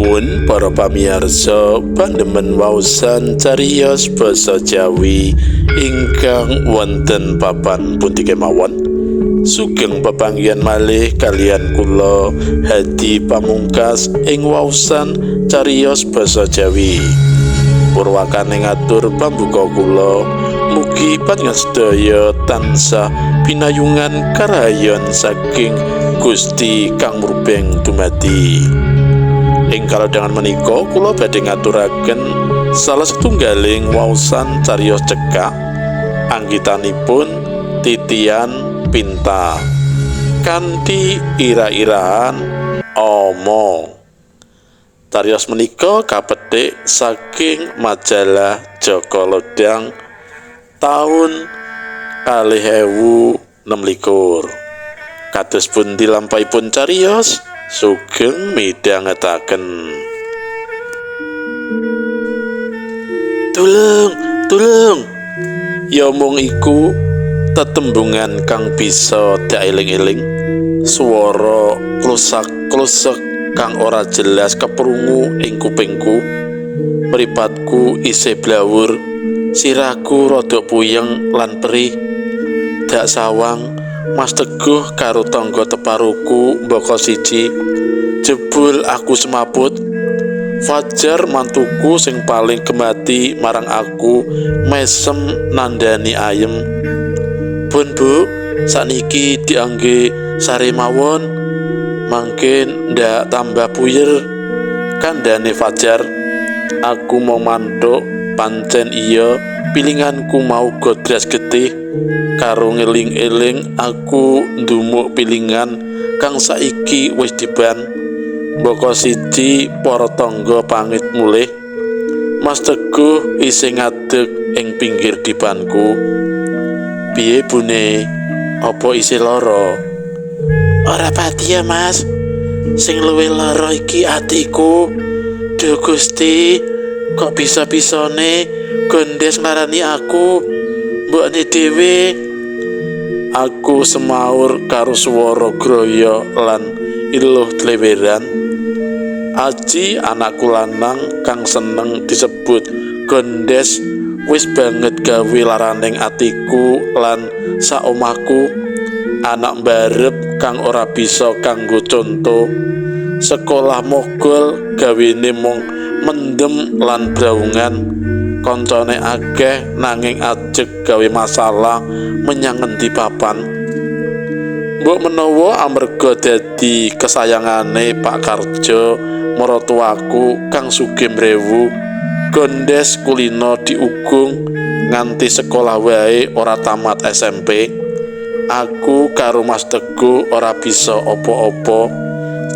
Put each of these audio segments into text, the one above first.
Nuwun para pamirsa pandemen waosan cariyos basa Jawi ingkang wonten papan pundi kemawon. Sugeng pepanggihan malih kaliyan kula Hadi Pamungkas ing waosan cariyos basa Jawi. Purwakane ngatur pambuka kula, mugi panjenengan sedaya tansah pinayungan karahayon saking Gusti kang murbeng dumadi. Ing kalodhangan menika kula badhe ngaturaken salah setunggaling waosan cariyos cekak anggitanipun Titian Pinta kanthi ira-irahan ama. Cariyos menika kapethik saking majalah Jaka Lodhang taun 2026. Kados pundi lampahipun cariyos? Sugeng midhangetaken. Tulung, tulung. Ya mung iku tetembungan kang bisa daeling-eling. Swara klusak-klusek kang ora jelas keprungu ing kupingku. Mripatku isih blawur, sirahku rada puyeng lan perih. Dak sawang Mas Teguh karo tangga teparuku mbaka siji. Jebul aku semaput. Fajar mantuku sing paling gemati marang aku mesem nandhani ayem. Bun Bu, sakniki diangge sare mawon. Mangkin ndak tambah puyer. Kandhane Fajar. Aku mau mantuk, pancen iya pilinganku mau godras getih. Karo ngeling-eling aku ndumuk pilingan kang saiki wis diban. Mbaka siji para tangga pamit mulih. Mas Teguh isih ngadeg ing pinggir dibanku. Piye bune? Apa isih lara? Ora pati ya Mas. Sing luwih lara iki atiku. Duh Gusti, kok bisa-bisane gondes nglarani aku? Mbokne dhewe. Aku semaur karo swara groya lan iluh tleweran. Aji anakku lanang kang seneng disebut gondes wis banget gawe laraning atiku lan saomahku. Anak mbarep kang ora bisa kanggo conto. Sekolah mogol gawene mung mendem lan braungan. Koncone akeh nanging ajeg gawe masalah menyang ngendi papan. Mbok menawa amarga dadi kesayangane Pak Karjo maratuwaku kang sugih mrewu, gondes kulino diugung nganti sekolah wae ora tamat SMP. Aku karo Mas Teguh ora bisa apa-apa.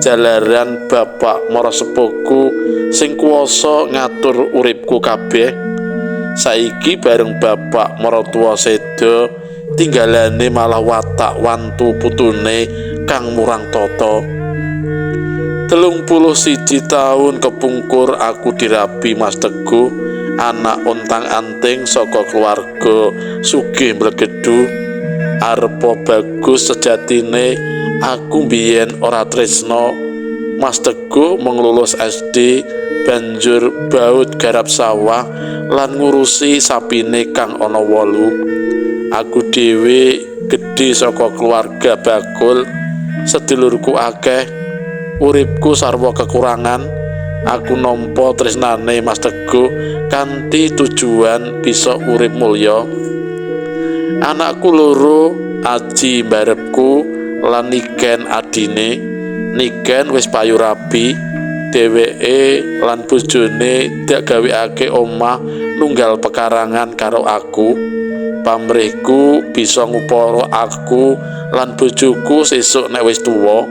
Jalaran bapak marasepuhku sing kuwasa ngatur uripku kabeh. Saiki bareng bapak maratuwa seda, tinggalane malah watak wantu putune kang murang tata. 31 taun kepungkur aku dirabi Mas Teguh, anak ontang-anting saka keluarga sugih mlegedu. Arepa bagus sejatine aku mbiyen ora tresna. Mas Teguh mung lulus SD banjur baut garap sawah lan ngurusi sapine kang ana 8. Aku dhewe gedhe saka keluarga bakul, sedulurku akeh, uripku sarwa kekurangan. Aku nampa tresnane Mas Teguh kanthi tujuan bisa urip mulya. Anakku loro, Aji mbarepku lan Niken adine. Niken wis payu rabi, dheweke lan bojone dak gawekake omah nunggal pekarangan karo aku. Pamrihku bisa ngupara aku lan bojoku sesuk nek wis tuwa.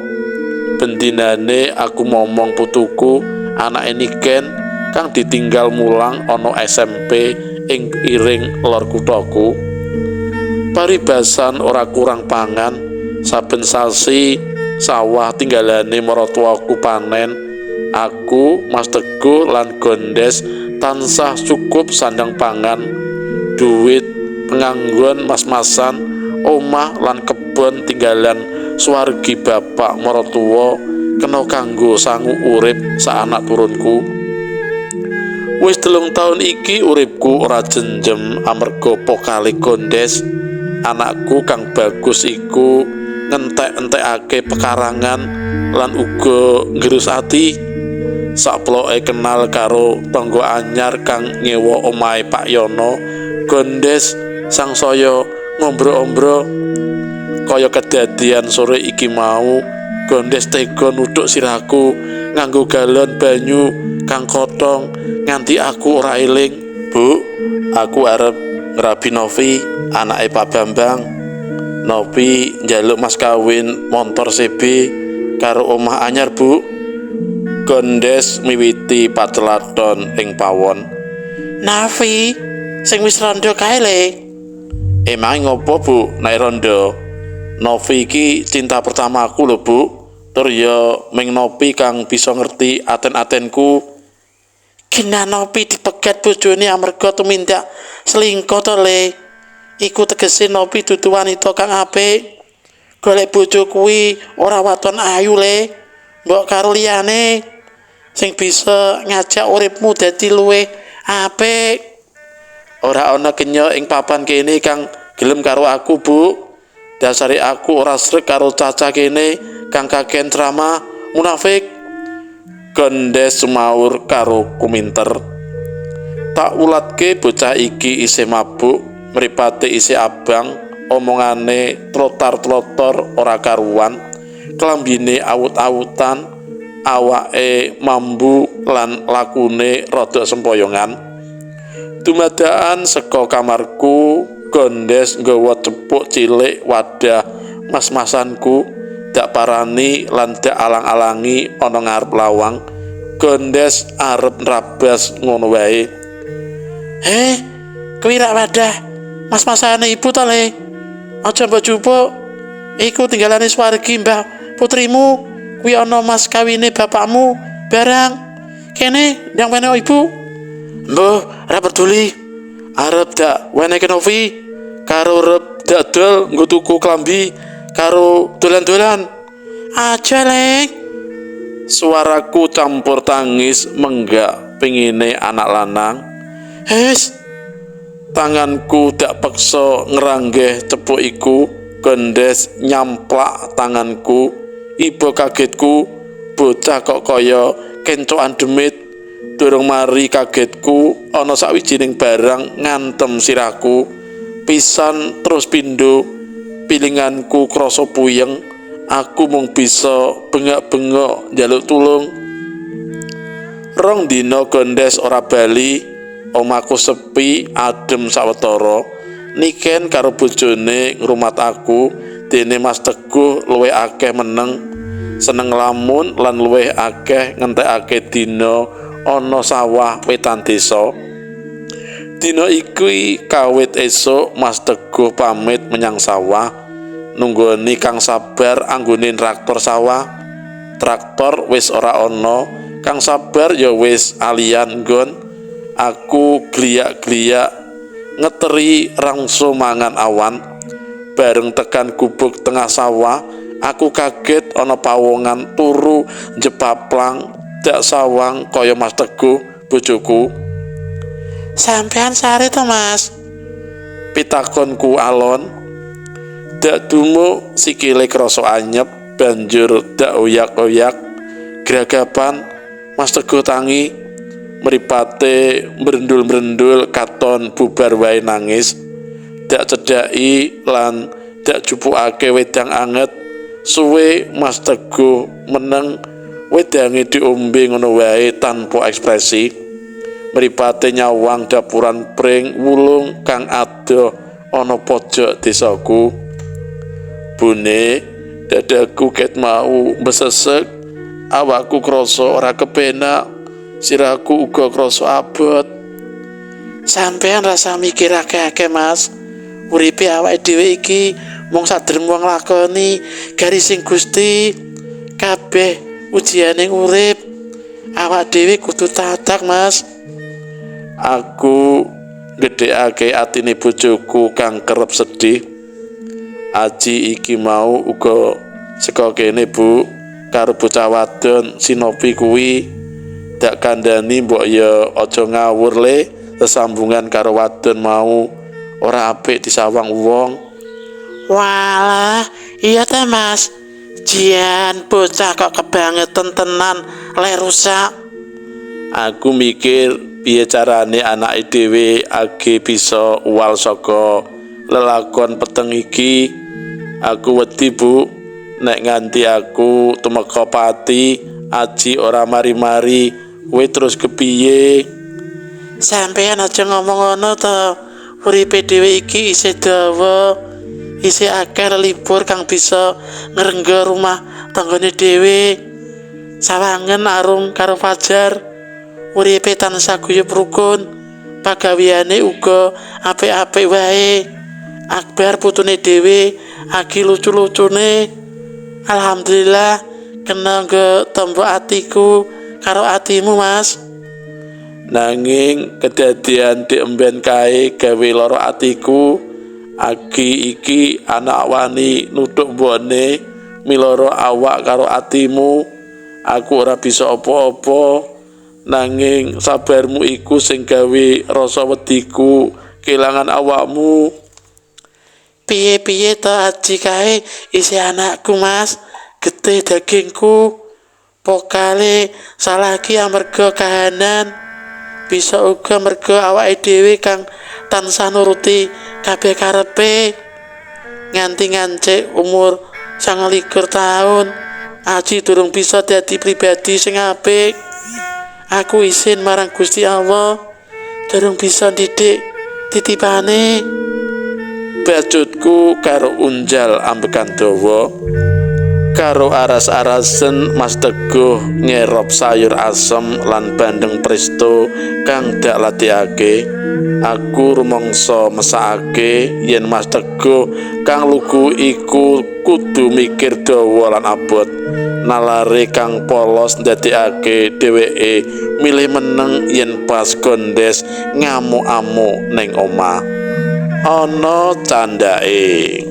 Bendinane aku momong putuku, anake Niken kang ditinggal mulang ana SMP ing iring lor kuthaku. Paribasan ora kurang pangan, saben sasi sawah tinggalane maratuwaku panen. Aku, Mas Teguh lan Gondes tansah cukup sandang pangan, duit penganggon mas-masan, omah lan kebon tinggalan swargi bapak maratuwa kena kanggo sangu urip sak anak turunku. Wis 3 taun iki uripku ora jenjem amarga pokale Gondes. Anakku kang bagus iku ngentek-entekake pekarangan lan uga ngerus ati. Saploke kenal karo tangga anyar kang nyewa omahe Pak Yono, Gondes sangsaya ngombro-ombro. Kaya kedadian sore iki mau, Gondes tega nuthuk sirahku nganggo galon banyu kang kotong nganti aku ora eling. Bu, aku arep ngrabi Novi, anake Pak Bambang. Novi njaluk mas kawin montor CB karo omah anyar, Bu. Gondes miwiti pacelathon ing pawon. Novi sing wis rondo kae le. Emang ngopo, Bu, nek rondo? Novi iki cinta pertamaku lho, Bu. Tur ya ming Novi kang bisa ngerti aten-atenku. Kena Novi dipegat bojone amarga tumindak selingkuh to le. Iku tegese Novi dudu wanita kang apik. Golek bojo kuwi ora waton ayu le. Mbok karo liyane sing bisa ngajak uripmu dadi luwih apik. Ora ana kenya ing papan kene kang gelem karo aku, Bu. Dasare aku ora sreg karo cacah kene kang kakean ceramah munafik. Gondes sumaur karo kuminter. Tak ulatke bocah iki isih mabuk, mripate isih abang, omongane trotar-trotor ora karuan, klambine awut-awutan, awake mambu lan lakune rada sempoyongan. Dumadaan saka kamarku, Gondes nggawa cepuk cilik wadah mas-masanku, dak parani lan dak alang-alangi ana ngarep lawang. Gondes arep nrabas ngono wae. Heh, kuwi rak wadah mas-masane ibu to le. Aja mbok jupuk. Iku tinggalane swargi mbah putrimu. Kuwi ana mas kawine bapakmu barang. Kene ndang wene ibu. Mbuh, ora peduli. Arep dak weneke Novi karo rep dak dol nggo tuku klambi karo dolan-dolan. Aja lek. Suaraku campur tangis menggak pengine anak lanang. Hes, tanganku dak peksa ngranggeh cepuk iku. Gondes nyamplak tanganku. Iba kagetku, bocah kok kaya kencokan demit. Durung mari kagetku, ana sawijining barang ngantem sirahku. Pisan terus pindho, pilinganku krasa puyeng. Aku mung bisa bengak-bengok njaluk tulung. 2 dina Gondes ora bali, omahku sepi adem sawetara. Niken karo bojone ngrumat aku, dene Mas Teguh luwih akeh meneng, seneng lamun lan luwih akeh ngentekake dina ana sawah wetan desa. Dina iki kawit esuk Mas Teguh pamit menyang sawah, nunggoni Kang Sabar anggone traktor sawah. Traktor wis ora ana, Kang Sabar ya wis alian nggon. Aku gliyak-gliyak ngeteri rangso mangan awan. Bareng tekan gubuk tengah sawah, aku kaget ana pawongan turu njepaplang dak sawang kaya Mas Teguh bojoku. Sampean sare to, Mas? Pitakonku alon. Dak dumuk sikile krasa anyep, banjur dak oyak-oyak gragapan. Mas Teguh tangi, mripate mrendul-mrendul katon bubar wae nangis. Dak cedhaki lan dak jupukake wedang anget. Suwe Mas Teguh meneng, wedange diombe ngono wae tanpa ekspresi. Mripate nyawang dapuran pring wulung kang adoh ana pojok desaku. Bune, dadaku ket mau besesek, awakku krasa ora kepenak, sirahku uga krasa abot. Sampean rasa mikir akeh-akeh, Mas. Uripe awake dhewe iki mung sadrem wong lakoni garising Gusti. Kabeh ujiane urip. Awak dhewe kudu tatak, Mas. Aku gedhekake atine bojoku kang kerep sedih. Aji iki mau uga saka kene, Bu. karo bocah wadon Sinopi kuwi. Dak kandhani mbok ya aja ngawur le sesambungan karo wadon mau, ora apik disawang wong. Walah, iya ta Mas. Jian bocah kok kebangetan tenan le rusak. Aku mikir piye carane anake dhewe age bisa uwal saka lelakon peteng iki. Aku wedi Bu, nek nganti aku tumeka pati aji ora mari-mari, kowe terus kepiye? Sampeyan aja ngomong ngono to. Uripe dhewe iki isih dawa. Isih akeh libur kang bisa ngrengga rumah tanggane dhewe. Sawangen Arum karo Fajar uripe tansah guyub rukun, pagaweane uga apik-apik wae. Akbar putune dhewe agi lucu-lucune. Alhamdulillah kena nggo tombo atiku karo atimu Mas. Nanging kedadian di emben kae gawe lara atiku. Agi iki anak wani nuthuk mbone miloro awak karo atimu. Aku ora bisa apa-apa, nanging sabarmu iku sing gawe rasa wediku kelangan awakmu. Piye-piye to Aji kae isih anakku Mas, getih dagingku. Pokale salah ki amarga kahanan, bisa uga merga awake dhewe kang tansah nuruti kabeh karepe. Nganti ngancik umur 29 taun, Aji durung bisa dadi pribadi sing apik. Aku isin marang Gusti Allah, durung bisa ndidik titipane. Bacutku karo unjal ambekan dawa, karo aras-arasen Mas Teguh nyerop sayur asem lan bandeng presto kang dak latihake. Aku rumangsa mesakake yen Mas Teguh kang lugu iku kudu mikir dawa lan abot. Nalare kang polos ndadekake dheweke milih meneng yen pas gondes ngamuk-amuk ning omah. Ana candhake.